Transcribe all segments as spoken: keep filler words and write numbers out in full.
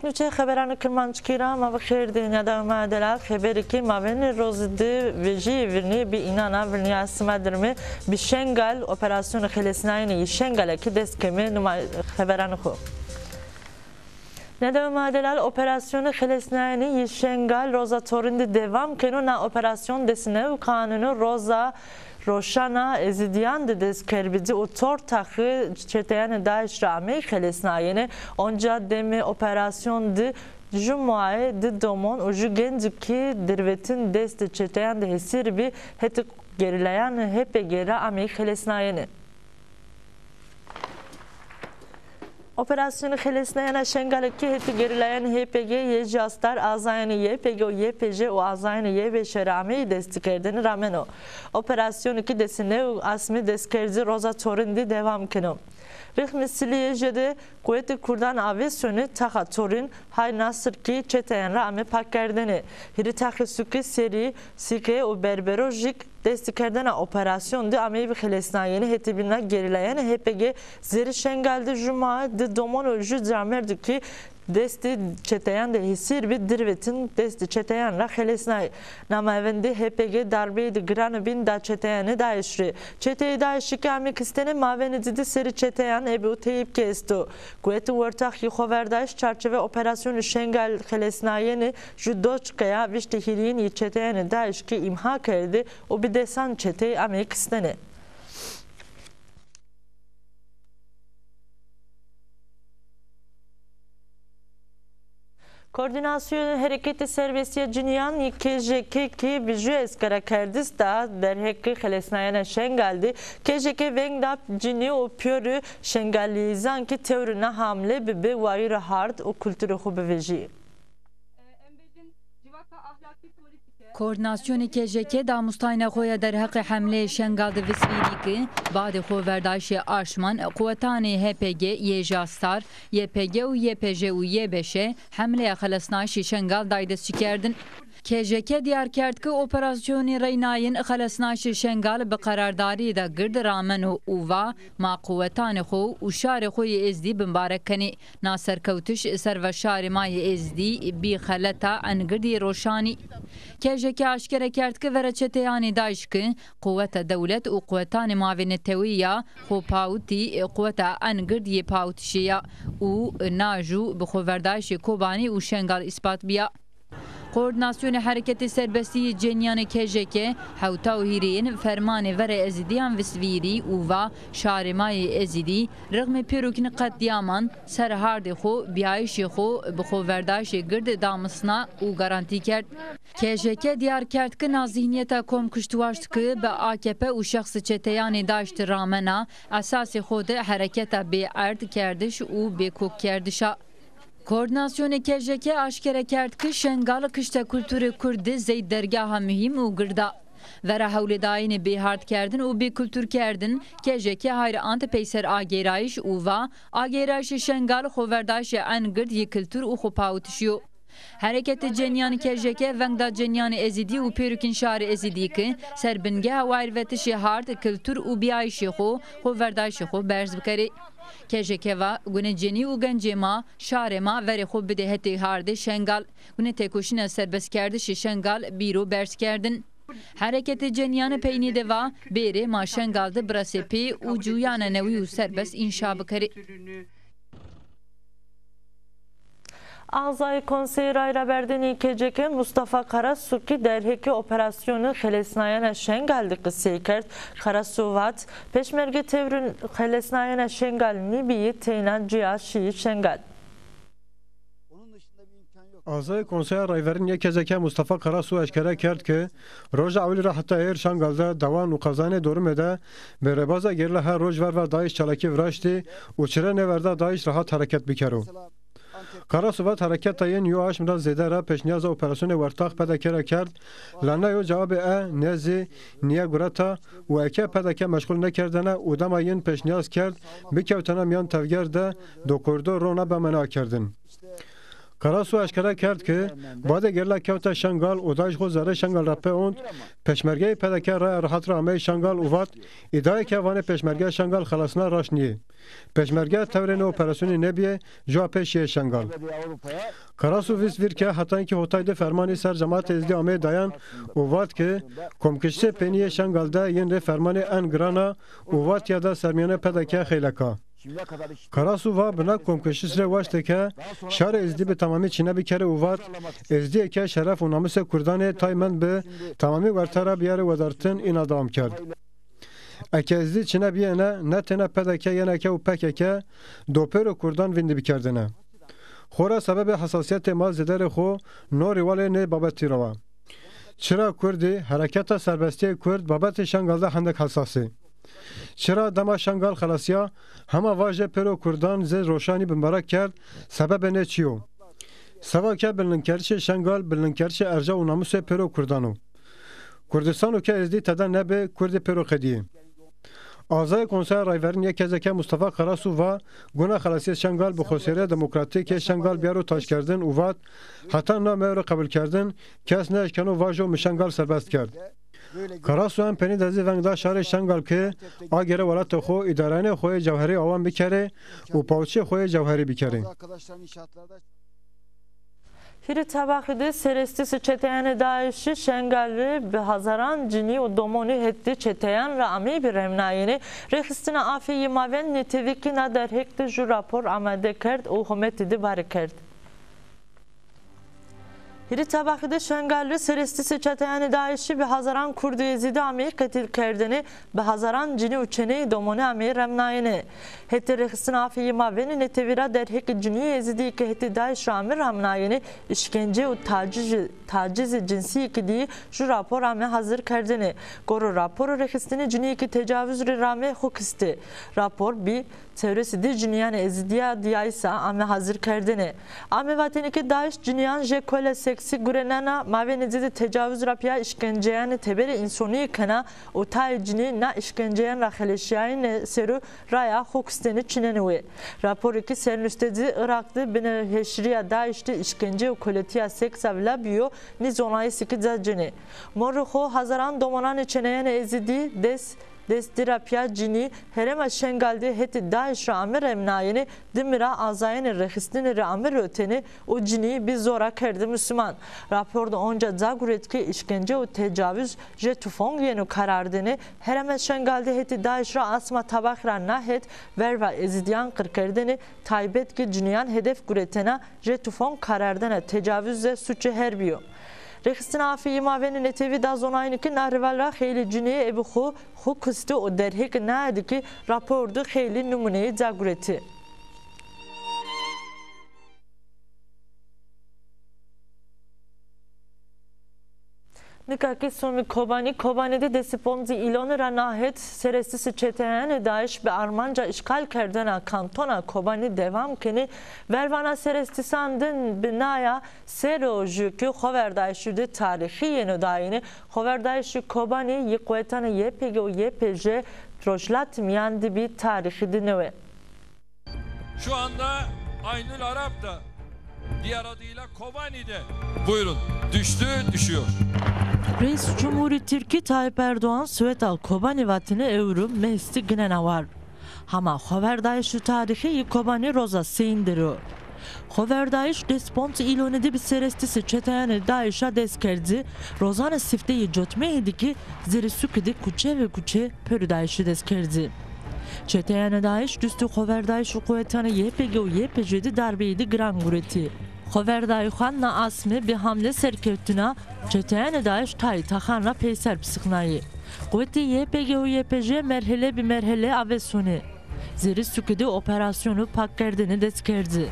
Nûçe xeberanê kirmanckî ra ma bi xêr dî. Nîyada Ömer Delal xeberî ki mavênê rozî di vejîyê vîrnî bi înana vîrnîya sima dirmê bi Şengal operasyonê xelesnayenî yî Şengale ki dest keme numa xeberanê xo. Nîyada Ömer Delal operasyonê xelesnayenî yî Şengal roza torîn di devam keno. Na operasyon desine û kanûnê roza roşana Ezîdîyan de dest kerbî di û tortaxî çeteyanê DAIŞ ra ameyî xelesnayene. Onca demê operasyon di ju moayê di domon û ju gencî ki dirvetin destê çeteyan de hesîr bî, hetê gerîlayanê H P G ra ameyî xelesnayene. Operasyonê xelesnayena Şengalê ki hetê gerîlayanê H P G, Y J Astar, azayênê Y P G û Y P J û azayênê Y B Ş ra ameyî destîkerdene rameno. Operasyonî ki desine û asmê destkerdî roza torîn dî devam keno. Rixmê silîyê jêde quwetê kurdan avêsonê taxa torîn Hay Nasir ki çeteyan ra ame pakkerdene. Hîrê taxê suke Serî, Sîke û Berberojî ki destîkerdena operasyon di ameyî bi xelesnayene, hetê bîna gerîlayanê H P G zerrê Şengal de ju ma di domon û ju camêrdî ki destê çeteyan de hesîr bî dirvetin destê çeteyan ra xelesnayî. Na mavên de H P G darbeyêde girane bîn da çeteyanê DAIŞ rê. Çeteyê DAIŞî ke amê kistene mavênê di di serê çeteyan ebe û teypkî esto. Quwetê wertax yê xoverdayîş çarçevê operasyonê Şengal xelesnayene ju doçkeya vîştê hîrîyên yê çeteyanê DAIŞ ki îmha kerdê û bi desan çeteyî ameyî kistene. Koordînasyonê Hereketê Serbestîya Cinîyan yê K J K ki bi ju eskera kerdis da derheqê xelesnayena Şengal de, K J K veng da cinî û pîyorê şengalîzan ki tewrê na hamle bibi wayîrê hard û kulturê xo bivejî. Koordînasyonê K J K damustayna xo ya derheqê hemleyê Şengal de visvîrî ki badê xoverdayîşê aşman quwetanê H P G, Y J Astar, Y P G û Y P J û Y B Ş hemleya xelesnayîşê Şengal day destçikerdin. K J K dîyar kerd ki operasyonê reynayên xelesnayîşê Şengal bi qerardarîyê de gird rameno û va, ma quwetanê xo û şarê xo yê Êzdî bimbarek kenê. Na serkewtiş ser ve şarê ma yê Êzdî bî xeleta en gird yê roşanî. K J K aşkere kerd ki vera çeteyanê DAIŞ ki quweta dewlet û quwetanê mavêneteweyî ya xo pawitî quweta en gird yê pawitişê ya û na jû bi xoverdayîşê Kobanî û Şengal îspat bîya. Koordînasyonê Hereketê Serbestî yê Cenîyanê K J K hewta û hîrêyin fermanê verê Ezîdîyan visvîrî û va, şarê ma yê Ezîdî rixmê pêrokîn qetlîyaman, ser hardê xo, bîyayîşê xo bi xoverdayîşê gird damisna û garantî kerd. K J K dîyar kerd ki na zîhnîyeta komkuştwaşt ki bi A K P û şexsê çeteyanê DAIŞ de ramena, esasê xo de hereketa bêerd kerdiş û bêkokkerdiş a. Koordînasyonê K J K aşkere kerd ki Şengal kişta kulturê kurd de zey dergeha muhîm û gird a. Vera hewlêdayînê bêhardkerdin û bêkulturkerdin, K J K hay ra ante peyser agêrayîş û va, agêrayîşê Şengal xoverdayîşê en gird yê kultur û xopawitişî yo. Hereketê Cenîyan K J K veng da cenîyanê Ezîdî û pêrokîn şarê Ezîdî ki ser bingeha wayîrvetişê hard, kultur û bîyayîşê xo, xoverdayîşê xo berz bikerê. K J K va, gune cenî û gencê ma, şarê ma verê xo bidê hetê hardê Şengal. Gune têkoşîna serbestkerdişê Şengal bîro berz kerdin. Hereketê Cenîyan peynî de va, bêrê ma Şengal de biresê pê û cuyana newî û serbest înşa bikerê. Azayê Konseyê Rayraberdenî K C K Mustafa Karasu kî derheqê operasyonê xelesnayene Şengal de qisey kerd. Karasu vat, pêşmerge tewrê xelesnayene Şengal nîbîyî, teyna cîya şîyî Şengal. Azayê Konseya Rayverên yê K C K Mustafa Karasu eşkere kerd ke roja ewilî ra heta êr Şengal de dewan û qezayanê dorime de bi rêbaza gerîla her roj ver ver DAIŞ çalakî viraştî û çire nêverda DAIŞ rehat hereket bikero. Karasu vat hereketa yin yo aşm ra zêde ra pêşnîyaza operasyonê wertax P D K ra kerd, la na yo cewabê e nê zî nîye gureta û eke P D K meşxul nêkerdene û dema yin pêşnîyaz kerd bikewtena mîyan tevger de do kordor rona bemane akerdin. Karasu eşkera kerd ke badê gerîla kewta Şengal û DAIŞ xo zerrê Şengal ra pê ont, peşmergeyê P D K raya rehat ra ameyê Şengal û vat, îdayê ke vanê peşmergeya Şengal xelasna raşt nîyê. Peşmerge tewrê nê operasyonî nêbîyê, jûa pê şîyê Şengal. Karasu vîst vîr ke heta inkî hotay di fermanî ser cematê Êzidî ameyê dayan û vat ke komkişişê peynî yê Şengal de yin rê fermanê en giran a û vatîya de sermîyanê P D K xeylek a. Karasu va bi na komkişiş rê waştê ke şarê Êzidî bi temamî çîne bikerê û vat, Êzidîyê ke şeref û namusê kurdan ê tay mend bi, temamî werte ra biyarê wedartin, îna dewam kerd. Eke Êzidî çîne bîyêne, ne têna P D K, Y N K û P K K do pêro kurdan vîndî bikerdêne. Xora sebebê hesasîyetê ma zêderê xo no rîwalê nê babetî ra wa. Çira kurdî, hereketa serbestîyê kurd babetê Şengal de hendek hesas ê. Çira dema Şengal xelasîya, hema vajê pêro kurdan zê roşanî bimbarek kerd, sebebê nê çi yo? Seba ke bilindkerdişê Şengal bilindkerdişê erja û namusê pêro kurdan o. Kurdistano ke Êzidî tede nêbê, kurdî pêro qedîyê. Azayê Konseya Rayverîn yê kezeke Mustafa Karasu va, guna xelasîyê Şengal bi xosêrê demokratîk yê Şengal biyaro taşkerdin û vat, heta na mewro qebulkerdin, kes nêeşkeno vajo mi Şengal serbest kerd. Karasu en peynî de zî veng da şarê Şengal ke agêre welatê xo, îdareyanê xo yê cewherî awan bikerê û pawitişê xo yê cewherî bikerê. Hîrê Tebaxî de serestîsê çeteyanê DAIŞî Şengalî bi hezaran cinî û domonî hetê çeteyan ra ameyî bi remnayene, Rêxistina Afê yê Mavên Netewî kî na derheq de jû rapor amade kerd û humetî de bari kerd. Hîrê Tebaxî de Şengalî serestîsê çeteyanê DAIŞî bi hezaran kurd û Êzidî ameyî qetîlkerdene, bi hezaran cinî û çeneyê domonî ameyî remnayene. Hetê Rêxistina Afê yê Mavên Netewî ra derheqê cinî û Êzidî ke hetê DAIŞ ra ame remnayene, îşkence û tacizî, tacizê cinsî kî dî jû rapor ame hazir kerdene. Goro raporo rêxistinê cinî kî tecawuz rê rame xo kistê. Rapor bî Çewres û di cinîyanê Êzidîya dîyayîsa ame hazir kerdene. Ame vatene ke DAIŞ cinîyan jê kole seksî gurenena, mavênê ci de tecawuz ra pîya îşkenceyanê teberê însonîye kena û tayê cinî na îşkenceyan ra xeleşîyayene ser o raya xo kistene çinenê wê. Raporê ke sernuşte ci Iraq de binê heşrîya DAIŞ de îşkence û koletîya seksa vila bîyo, nî zonayîsî kî ca cenê. Morrê xo hezaran domonanê çeneyanê Êzidî des destî ra pîya cinî herêma Şengal de hetê DAIŞ ra ame remnayene, dimi ra azayênê rêxistinî rê ame rotene û cinî bi zora kerde musliman. Rapor de onca ca guret ke îşkence û tecawuz jê tufong yeno karardene, herêma Şengal de hetê DAIŞ ra asma Tebaxî ra na het verva Êzidîyan qirkerdene, taybet ke cinîyan hedef guretena, jê tufong karardena tecawuz de suçê herbî yo. Rêxistina Afê yê Mavên Netewî da zonayene ke na rîwal ra xeylê cinî ebe xo xo kistî û derheqê naye de kî rapor de xeylê nimûneyî ca guretî. Nika kî somî Kobanî. Kobanî de des û ponc Îlonî ra na het serestîsê çeteyanê DAIŞ bi armanca îşxalkerdena kantona Kobanî dewam kenê. Verva na serestîsan de bi naya sê rojî ke xoverdayîşî de tarîxî yeno dayene, xoverdayîşê Kobanî yê quwetanê Y P G û Y P J Rojhilat mîyan de bî tarîxî de nêwe. Şu anda Aynül Arap da diğer adıyla Kobani'de. Buyurun. Düştü, düşüyor. Reis Cumhurî Tirkî Tayyip Erdoğan swêta Kobanî vatene ewro mehs de ginena war. Hama xoverdayîşê tarîxî yê Kobanî roza seyîn der o. Xoverdayîş des ponc Îlonî de bi serestîsê çeteyanê DAIŞ a dest kerdî, rozanê sifte yê cotmeyî de kî zerê sukî de kuçe ve kuçe pêrodayîşî dest kerdî. Çeteyanê DAIŞ dustê xoverdayîş û quwetanê Y P G û Y P J de darbeyî de giran guretî. Xoverdayîxan na asme bi hamle serkewtina çeteyanê DAIŞ tayê taxan ra peyser pisixnayî. Quwetê Y P G û Y P J merhele bi merhele avêsonê. Zerê sukî de operasyonê pakkerdene dest kerdî.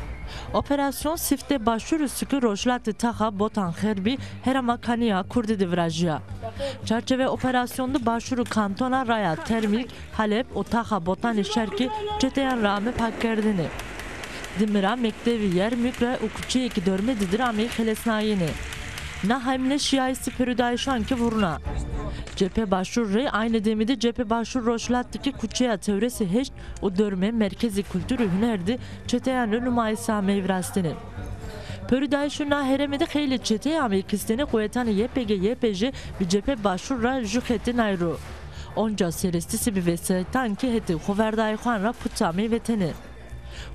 Operasyon sifte başûrê sukî rojhilatê taxa Botan Xerbî herêma Kanîya Kurdî de virajîya. Çarçevê operasyonî de başûrê kantona raya Termîk, Halep û taxa Botanê Şerqî çeteyan ra ame pakkerdene. Dimi ra mektevê Yermûk ra û kuçeyêkê dormê de dir ameyî xelesnayene. Na hamle şîyayîsê pêrodayîşan kî vurna. Cephe Başûr rê aynî demî de Cephe Başûr Rojhilat de kî kuçeya Çewres û Heşt û dormê Merkezê Kultur û Huner de çeteyan rê numayîsa ameyî virastene. Pêrodayîşê na herêmî de xeylê çeteyî ameyî kistene quwetanê Y P G Y P J bi cephe başûr ra jû xetî nay ro. Onca serestîsî bi vesayîtan ki hetê xoverdayîxan ra put ameyî vetene.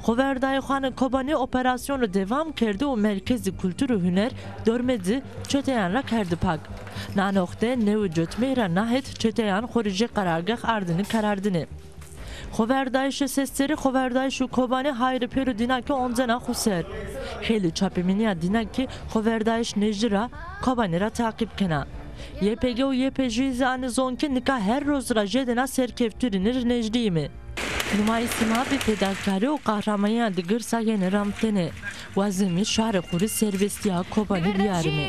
Xoverdayîxanê Kobanî operasyonu dewam kerdî û Merkezî Kultur û Huner dormê di çeteyan ra kerdî pak. Na noqte newî cotmey ra na het çeteyan xo rê jê qerargah ardinî karardinê. Xoverdayîşê seserî xoverdayîşê Kobanî hayrê pêro dîna ke oncena xo ser. Xeylê çapemenîya dîna ke xoverdayîş nêjdî ra Kobanî ra teqîb kena. Y P G û Y P J zî anê zon ke nika her roz ra jêdena serkewtûrîne rê nêjdî îme. Numayîsê ma bi fedakarî û qehremanîya di girsa yenê ramtene. Wazemî şarê xo rê serbestîya Kobanî bîyarîme.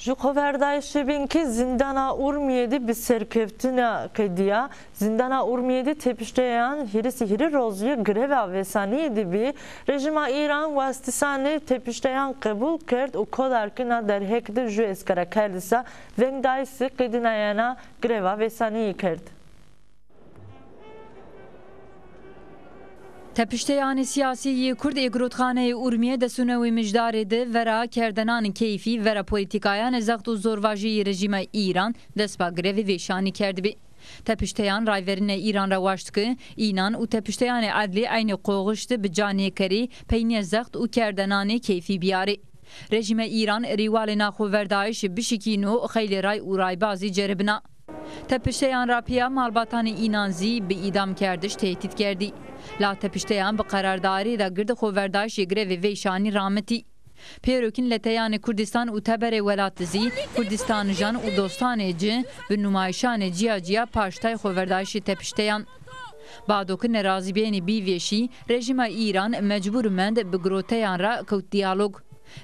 Ju xoverdayîşê bîn ki zîndana Urmîye de bi serkewtîna qedîya. Zîndana Urmîye de tepişteyan hîris û hîrê rozî greva vêsanîye de bî. Rejîma Îran wastîsanê tepişteyan qebul kerd û Kodar ki na derheq de ju eskera kerdî sa, vengdayîsî qedînayena greva vêsanîye kerd. Tepişteyanê sîyasî yê Kurd ê girotxaneyê Urmîye des û newê Mijdarê de vera kerdenanê keyfî, vera polîtîkayanê zext û zorvajî yê rejîma Îran dest ba grevê vêşanî kerdibî. Tepişteyan Rayverîna Îran ra waşt ki înan û tepişteyanê edlî eynî qoxij de bi ca nêkerê, peynîya zext û kerdenanê keyfî bîyarê. Rejîma Îran rîwalê na xoverdayîşî bişikîno, xeylê ray û raybazî ceribna. Tepişteyan ra pîya malbatanê înan zî bi îdamkerdiş tehdît kerdî. La tepişteyan bi qerardarî ra gird xoverdayîşê grevê veyşanî ramitî. Pêrokîn leteyanê Kurdîstan û teberê welat zî kurdîstanijan û dostanê ci bi numayîşanê cîya-cîya paştay xoverdayîşê tepişteyan. Bado ke nerazîbîyenî bî vêşî, rejîma Îran mecbûr mend bi giroteyan ra kewt dîyalog.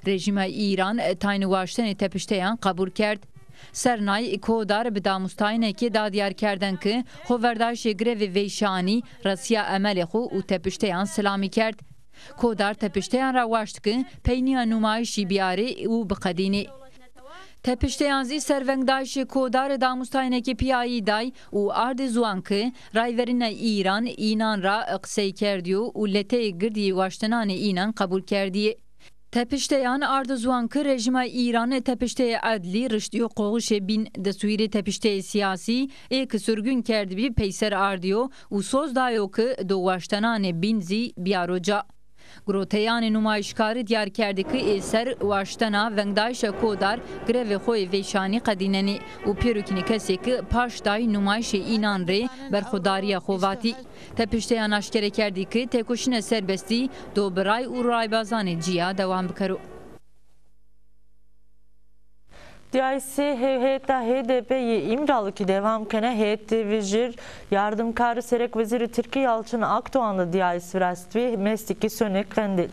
Rejîma Îran taynî waştenê tepişteyan qebul kerd. Ser nay Kodar bi damûstayînekê da dîyarkerden ke xoverdayîşê grevê veyşanî resîya emelê xo û tepişteyan silamî kerd. Kodar tepişteyan ra waşt ke peynîya numayîşî bîyarê û biqedînê. Tepişteyan zî ser vengdayîşê Kodarî damûstayînekê pîyayî day û ardê ziwan ke Rayverîna Îran înan ra qiseykerdiyo û leteyê girdî yê waştenanê înan qebul kerdîyê. Tepişteyan ardo ziwan ke rejîma Îran tepişteyê edlî riştîyo qoxişê bîn, deswîrê tepişteyê sîyasî ê ke surgun kerdibî peyser ardîyo û soz dayo ke do waştenanê bîn zî bîyaro ca. Giroteyanê numayîşkarî dîyar kerdî ke ê ser waştena vengdayîşa Kodar grevê xo yê veyşanî qedînenê û pêrokînê kesê ke paştay numayîşê înan rê berxwedarîya xo vatî. Tepişteyan aşkere kerdî ke têkoşîna serbestî do bi ray û raybazanê cîya dewam bikero. Dîyayîsê hê-, heyeta H D P yê Îmralı ki dewam kena, heyetê vijêr yardimkarê serekwezîrê tirkî Yalçın Akdoğanlı dîyayîs virastbî Mestikî sonê Qendîl.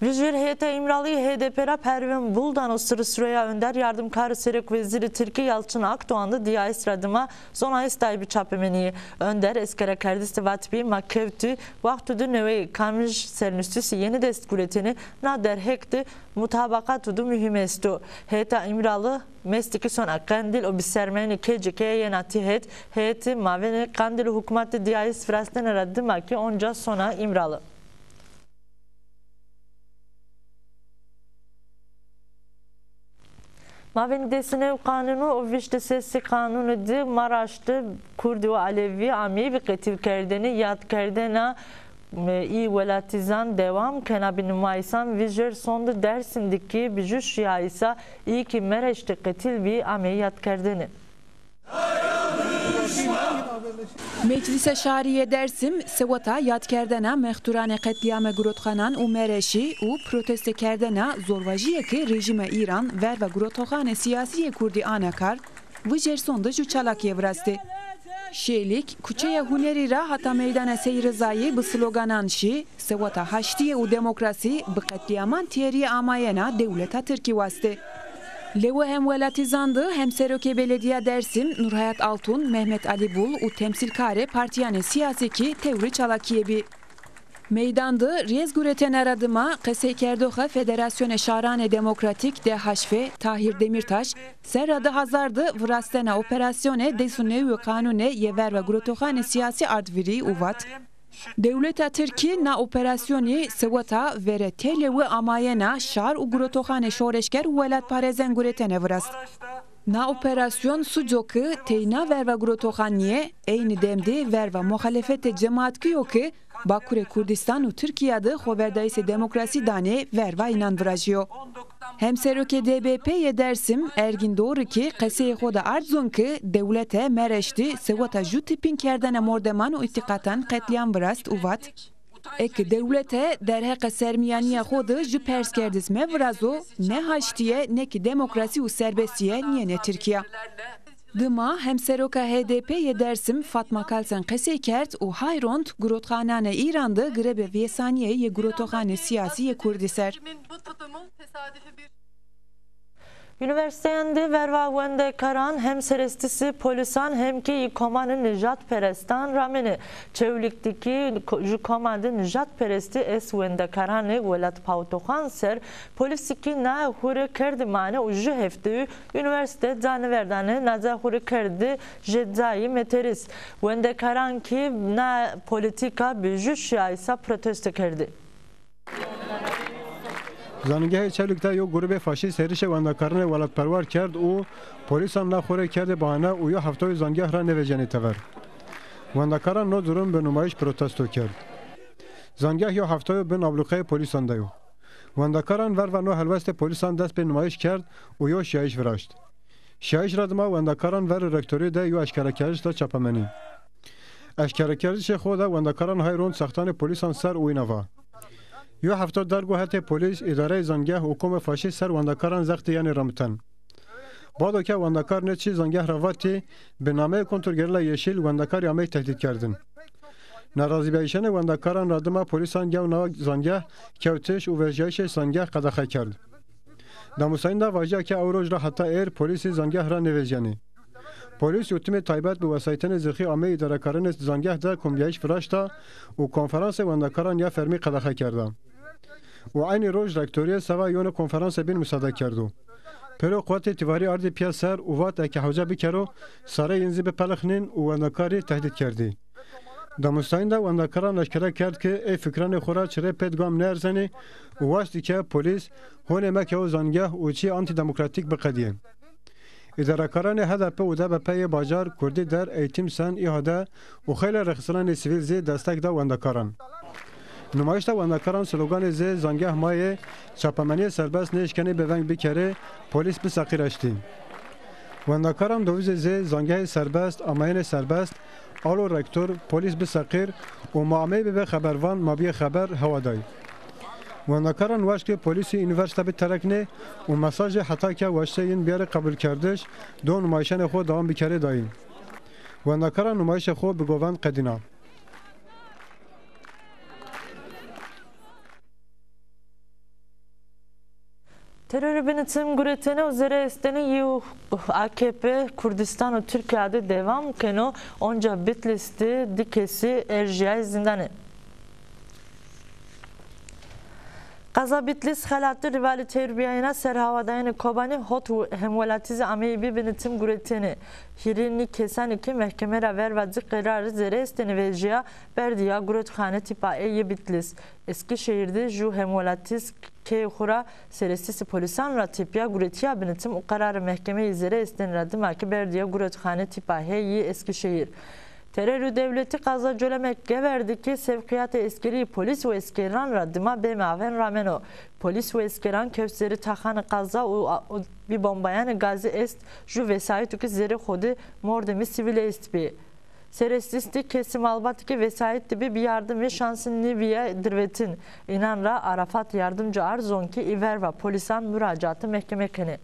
Vijêr heyeta Îmralî H D P ra Pervin Buldan û Sırrı Süreyya Önder yardimkarê serekwezîrê tirkî Yalçın Akdoğanlı dîyayîs ra dima zonayîs day bi çapemenîye. Önder eskera kerdis de vatbî, ma kewtî wexto de neweyê kamij sernustîsî yenî dest guretêne, na derheq de mutabaqato de muhîm esto. Heyeta Îmralı Mestikî sona Qendîl û bi sermeyînê K C K yena tîhet. Heyetî mavênê Qendîl û hukmatê dîyayîs virastene ra dima kî onca sona Îmralı. Mavên des û new qanûnû û vîst û sesî qanûnû di Maraş de Kurdî û Elewî ameyî bi qetilkerdene, yadkerdena, e, î welatîzan dewam kena bi numayîsan. Vijêr sonde Dêrsim de kî bi ju şiyayîsa î kî Mereş de qetil bî ameyî yadkerdene. Meclîsa Şarî yê Dêrsim seweta yadkerdena mexdûranê qetlîyamê girotxanan û Mereşî û protestekerdena zorvajîyê ke rejîma Îran verva girotxanê sîyasî yê kurdî ana kar, vijêr sonde ju çalakîye virastê. Şêlîk, kuçeya Hunerî ra heta meydana Sey Rizayî bi sloganan şî, seweta haştîye û demokrasî bi qetlîyaman têrî amayena dewleta tirkî wastê. Lewê hemwelatîzan de hemserokê Beledîya Dêrsim Nurhayat Altun, Mehmet Alî Bul û temsîlkarê partîyanê sîyasî kî tewrê çalakîye bî. Meydan de rêz guretene ra dima qeseykerdoxe Federasyonê Şaranê Demokratîk, D H F, Tahir Demirtaş, serra di hezar de virastena operasyonê des û newî qanûnê yê verva gurotoxanê sîyasî ard vîrî û vat, dewleta tirkî na operasyonî seweta verê têlewi amayena şar û gurotoxanê şoreşger û welatparêzen guretene virast. Na operasyon suc o ki teyna verva gurotoxan nîyê, eynî dem de verva muxalefetê cematkî yo ki Bakurê Kurdistan û Tirkîya de xoverdayîsê demokrasî danê, verva înan virajîyo. Hemserokê D B P yê Dersim Ergin Doğru kî qeseyê xo de ard zon ki dewlete mereştî seweta jû tipîn kerdena mordeman û îtîqatan qetlîam virast û vat, eki dewlete derheqê sermîyanîya xo de jû perskerdiz mevirazo, ne haştîye ne kî demokrasî û serbestîye nîyêne Tirkîya. Dima hemseroka H D P yê Dersim Fatma Kalsen qesey kerd û hay rond gurotxananê Îran de grebe vêsanîye yê gurotoxanê sîyasî yê Kurdî ser. Unîversîteyan de verva wendekaran hem serestîsê polîsan hem kî yê komanê nijadperestan ramêne. Çewlîg de kî ko-, ju komandê nijadperestî est wendekaranê welatpawitoxan ser, polîsî kî na hurê kerdî mane û ju hefteyî unîversîte ca nêverdane, naca hurê kerdî jê cayî meterîs. Wendekaran kî na polîtîka bi ju şiyayîsa protesto kerdî. Zanîngehê Çewlîg de yo grûbê faşîst hêrişê wendekaranê welatperwer kerd û polîsan na xo rê kerdê bahane û yo heftoyî zangeh ra nêvejîyenê tever. Wendekaran no durum bi numayîş protesto kerd. Zangeh yo heftoyî bin ablûqeyê polîsan de yo. Wendekaran verva no helwestê polîsan dest pê numayîş kerd û yo şiyayîş viraşt. Şiyayîş ra dima wendekaran verê rektorîye de yo eşkerekeriş da çapemenî. Eşkerekerdişê xo de wendekaran hay rond sextanê polîsan ser û îna va, yo hefto derg o hetê polîs, îdareyê zangeh û komê faşîst ser wendekaran zextî yenê ramiten. Bado ke wendekar nê çî zangeh ra vatî, bi nameyê Kontrgerîla Yeşîl wendekarî amey tehdîtkerdin. Nerazîbîyayîşanê wendekaran ra dima polîsan yew na zangeh kewtiş û vejîyayîşê zangeh qedexe kerd. Damusayin de vajîya ke ew roj ra heta êr polîsî zangeh ra nêvejîyenê. Polîs û timê taybet bi wesayîtenê zirxî ameyî îdarekaranê zangeh de kombîyayîş viraşta û konferansê wendekaran ya fermî qedexe kerda. Û eynî roj rektorîye seva yonê konferansê bîn musade kerdo. Pêro quwetê tîvarî ardî pîya ser û vat eke hewce bikero, sareyê yin zî bipelixnîn û wendekarî tehdît kerdî. Damustayin de wendekaran eşkere kerd ke ê fikranê xo ra çirê pêt gam nêerzenê û waştî ke polîs honê mekewo zangeh û çî antîdemokratîk biqedîyê. Îdarekaranê H D P û D B P yê bajar, Kurdî Der, Eğitim Sen, İHA'de û xeylê rêxistananê sivîl zî destek da wendekaran. Numayîş de wendekaran sloganê zê zangeh ma yê, çapemenîyê serbest nêeşkenê bêveng bikerê, polîs biseqîr eştî. Wendekaran dowizê zê zangehê serbest, amayênê serbest, alo rektor, polîs biseqîr û ma ameyî bibê xebervan, ma bîyê xeber hewa day. Wendekaran waşt ke polîsî unîversîte bitereknê û mesajê heta ke waştê yin bîyerê qebulkerdiş do numayîşanê xo dewam bikerê dayî. Wendekaran numayîşê xo bi govend qedîna. Terorê binitim guretene û zerê estenê yê A K P Kurdistan û Tirkîya de dewam keno, onca Bitlîs de di kesî erjîyayê zîndanî. Qeza Bitlîs xelat de rîvalî têrbîyayena serhawadayênê Kobanî hot û hemwelatî zî ameyî bî binitim guretene. Hîrê nî kesanê ke mehkeme ra verva ci qerarî zerê estenê vejîya, berdî ya gurotxane tîpa E yê Bitlîs. Eskîşehîr de ju hemwelatî zî keyê xo ra serestîsê polîsan ra tepîya guretîya binitim û qerarê mehkemeyê zerê estenî ra dima ke berdî ya gurotxane tîpa H yê Eskîşehîr. Terorê dewletî qeza Colemek Gever de kî sevqîyatê eskerî polîs û eskeran ra dima bêmaven rameno. Polîs û eskeran kewt zerê taxanê qeza û, û bî bombayanê gazî est, ju vesayîto kî zerê xo de mordemê sivîlî estbî. Serestîs de kesî malbatî ke vesayît de bî, bi yardimî şansî nêbîye dirvetin. Înan ra Arafat Yardımcı ard zon ke î verva polîsan muracatê mehkeme kenê.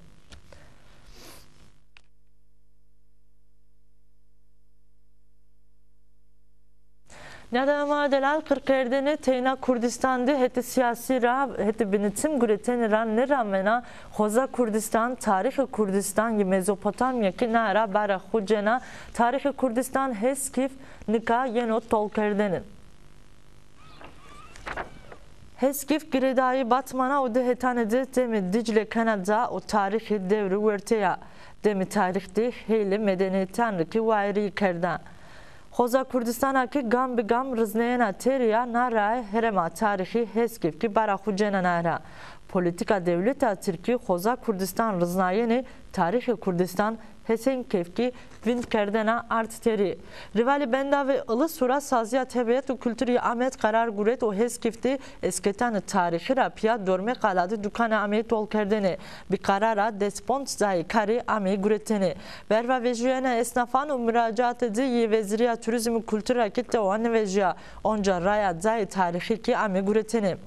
Nîyada ma delal qirkerdene teyna Kurdistan de hetê sîyasî ra, hetê binitim guretene ra nêramena, xoza Kurdistan, tarîxê Kurdistan yê Mezopotamya ke na ra bara xo cena, tarîxê Kurdistan heskîf nika yeno tolkerdene. Heskîf girêdayî Batmana û di hetanê di demê Dîcle kena ca û tarîxî dewrî werte ya. Demê tarîx de hêlî medenîyetan rê kî wayîrî kerda. Xoza Kurdîstana kî gam bi gam riznayena têrî ya, na raye herêma tarîxî Heskîf kî bara xo cena nayra. Polîtîka dewleta tirkî xoza Kurdîstan riznayene tarîxê Kurdîstan Heskîf kî vînd kerdena ard têrî. Rîvalê Bendavê Îlisû ra Sazîya Tebîet û Kulturî Amed qerar guret û Heskîf de esketanê tarîxî ra pîya dormê qala de dukanê ameyî tolkerdene. Bi qerara des ponc cayê karî ameyî guretene. Verva vejîyena esnafan û muracaatê de yê Wezîrîya Turîzm û Kultur ra kî tewa nêvejîya. Onca raya cayê tarîxî kî ameyî guretene.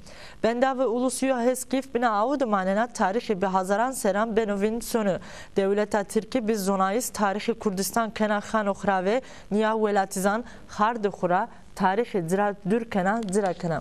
Bendavê Îlisû ya Heskîf bina awe de manena, tarîxî bi hezaran serran beno vînd sono. Dewleta tirkî bi zonayîs tarîxê Kurdîstan kena xano xirave, nîya welatîzan xardê xo ra tarîxê ci ra dûr kena, ci ra kena.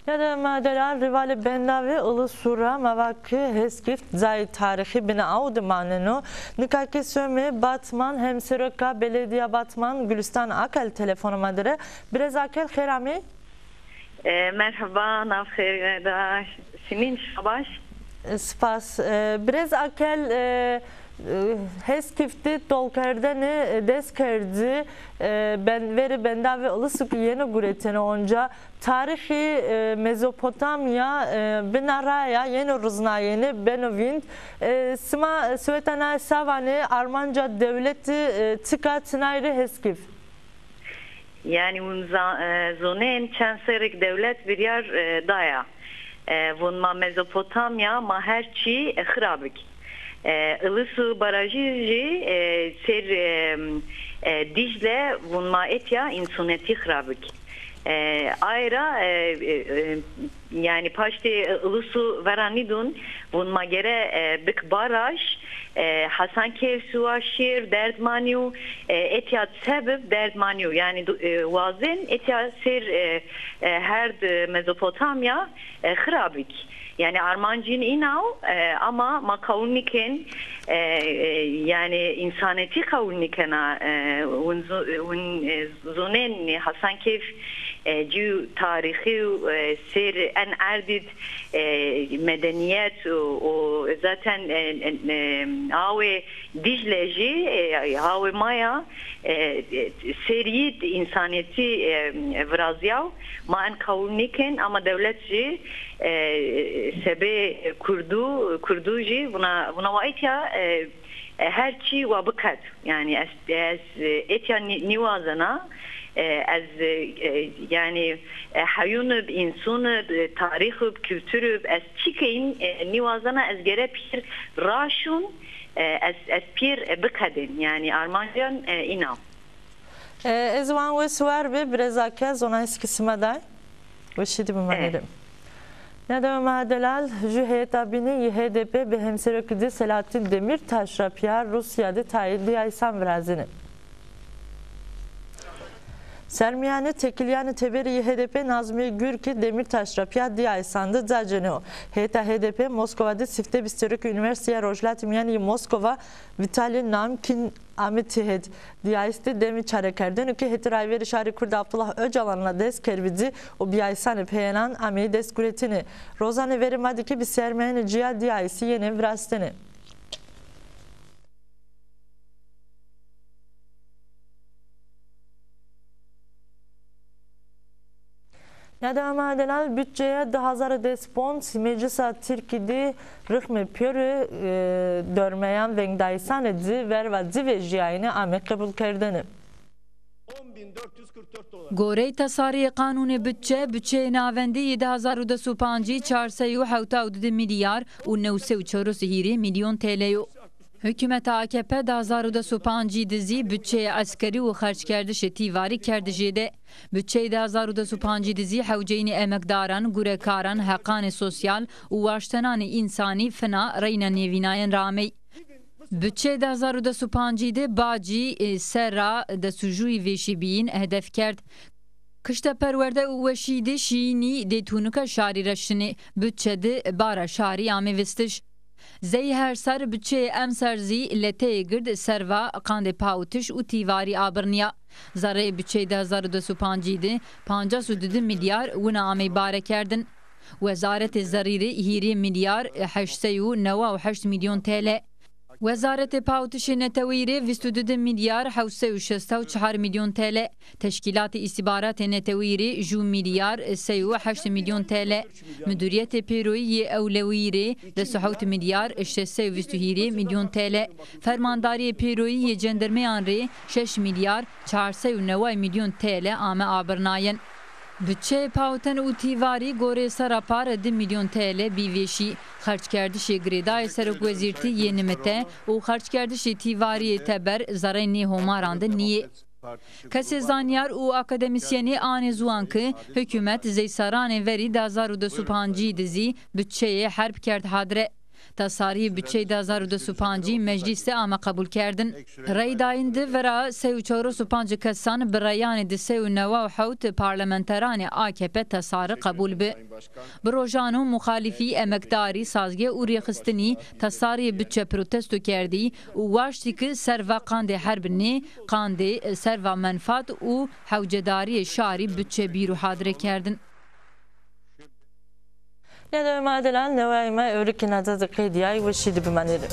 Nêdewê ma delal, rîvalê Bendavê Îlisû ra ma va ke Heskîf cayê tarîxî bina awe de maneno. Nika kî somê Batman, hemseroka Belediya Batman Gulîstan Akel telefonê ma der ê. Birêz Akel, xêr amê. E, merheba, nav xêr da. Simîn, şima baş? E, spas. E, birêz Akel, e, e, Heskîf de tolkerdene, e, dest kerdî, e, ben, verê Bendavê Îlisû kî yeno guretene onca. Tarîxî, e, Mezopotamya, e, bina raya yeno riznayene, beno vînd. E, sima, e, soweta naye sa vanê, armanca dewlete, e, çik a, çinay rê Heskîf? Yanî, win za-, e, zonên çend serrêk dewlet biryar, e, daya. E, vun ma Mezopotamya, ma her çî, e, xira bik. E, Îlisû Barajî jî, e, ser, e, e, Dîcle vun ma etya însûnetî xira bik. E, aye ra, e, e, e, yanî paştê Îlisû vera nîdun, vun ma gere, e, bik baraj, e, Hasankeyf suwa şêr, derd manî û, e, etya sebib derd manî û. Yanî du-, e, wazên etya ser, e, e, herd, e, Mezopotamya, e, xira bik. Yanî armancîn îna o, e, ama ma qewul nîkên, e, e, yanî însanetî qewul nîkena, e, win zo-, win, e, zonên Hasankeyf, e, cî tarîxî û, e, ser en erdî d, e, medenîyet û, û zaten, e, e, e, awê Dîcle jî, e, awê ma ya, e, e, serî d însanetî, e, virazîyaw, ma en qewul nîkên, ama dewlet jî, e, sebê Kurdû, Kurdû jî vuna, vuna wa etya, e, e, her çî wa biqet. Yanî ez, ez, e, etya nî-, nîwazena, e, ez, e, e, yanî, e, heyûn ib, însûn ib, e, tarîx ib, kultur ib, ez çi keyin, e, nîwazena, ez gere pîr raşûn, e, ez, ez pîr, e, biqedên. Yanî armancan, e, îna. E, ez wan wes û war bi, birêz Akel, zonayîs kî sima day. Weşî di bimanê rê. Nêdewê ma delal, jû heyeta bînî yê H D P bi hemserokî ci Selahattin Demirtaş ra pîya Rûsya de tayê dîyayîsan virazenê. Sermîyanê tekilîyanê teberî yê H D P Nazmîye Gurkî Demirtaş ra pîya dîyayîsan de ca cênê o. Heyeta H D P Moskova de sifte bîst serokê Unîversîteya Rojhilatê Mîyanê yê Moskova Vîtalî Namkîn ame tîhed. Dîyayîs de demê çarekerdene ke hetê Rayverê Şarê Kurd Abdullah Ocalan ra dest kerd bi ci û bîyayîsanê peyênan ameyî destguretîne. Rozanê verê ma de kî bi sermîyanê ci ya dîyayîsî yenê virastene. Neda Madelal, bütçeya di hazar û des ponc Meclisa Tirkî di rixmê pêro, e, dormeyan vengdayîsanê di verva di vejîyayene ame qebulkerdene. Gorey tasarîyê qanûnê bütçe, bütçeyê navendî yê di hazar û des û pancî çar sey û hewta û di milyar û new sey û çewres û hîrê milyon T L yo. Hukûmeta A K P di hazar û des û pancî di zî bütçeyê eskerî û xerckerdişê tîvarî kerdi jêde. Bütçeyê di hazar û des û pancî di zî hewceynê emekdaran, gurekaran, heqanê sosyal û waştenanê însanî fina reyna nêvînayen ra amey. Bütçeyê di hazar û des û pancî de bacî, e, serra destûjûyî vêşî bîyîn hedef kerd. Kişta perwerde û weşî de şîyînî dê tûnika şarî ra şinê. Bütçe de bara şarî amê vistiş. Zey her ser bütçeyê emser zî leteyê gird serva qandê pawitiş û tîvarî abirnîya. Zereyê bütçeyê di hazar û des û pancî de pancas û di milyar wina amey bare kerdin. Wezaretê Zerîrî hîrê milyar heşt sey û newa û heşt milyon T L. Wezaretê Pawitişê Neteweyî rê vîst û di milyar hewt sey û şesta û çar milyon T L. Teşkîlatê Îstîbaratê Neteweyî rê ju milyar sey û heşt milyon T L. Midûriyetê Pêroyî yê Ewleweyî rê des û hewt milyar şeş sey û vîst û hîrê milyon T L. Fermandariyê Pêroyî yê Cendirmeyan rê şeş milyar çar sey û neway milyon T L ame abirnayen. Budçeyê pawiten û tîvarî goreyê serra par di milyon T L bî vêşî. Xerckerdişê girêdayê serokwezîrtî yê nimite û xerckerdişê tîvarî yê teber zereyê nê homaran de nîyê. Kesê zanyar û akademîsyenî anê ziwan ke hukûmet zey serranê verî di hazar û des û pancî de zî budçeyê herb kerd hadre. Tasarîyê budçeyê di hazar û des û pancî meclîs de ame qebûlkerdin. Rey dayîn de vera sey û çewres û panc kesan bi reyanê di sey û newa û hewt parlamenteranê A K P tasarî qebûl bi. Bi rojan o muxalîfî, emekdarî, sazgeh û rêxistinî tasarîyê budçe protesto kerdî û waştî ke serva qandê herb nê, qandê serva menfaat û hewcedarîyê şarî budçe bîro hadre kerdin. Neda Madelan, newayê ma ewrikê nade de qeydîyay, weşî de bimanê rê.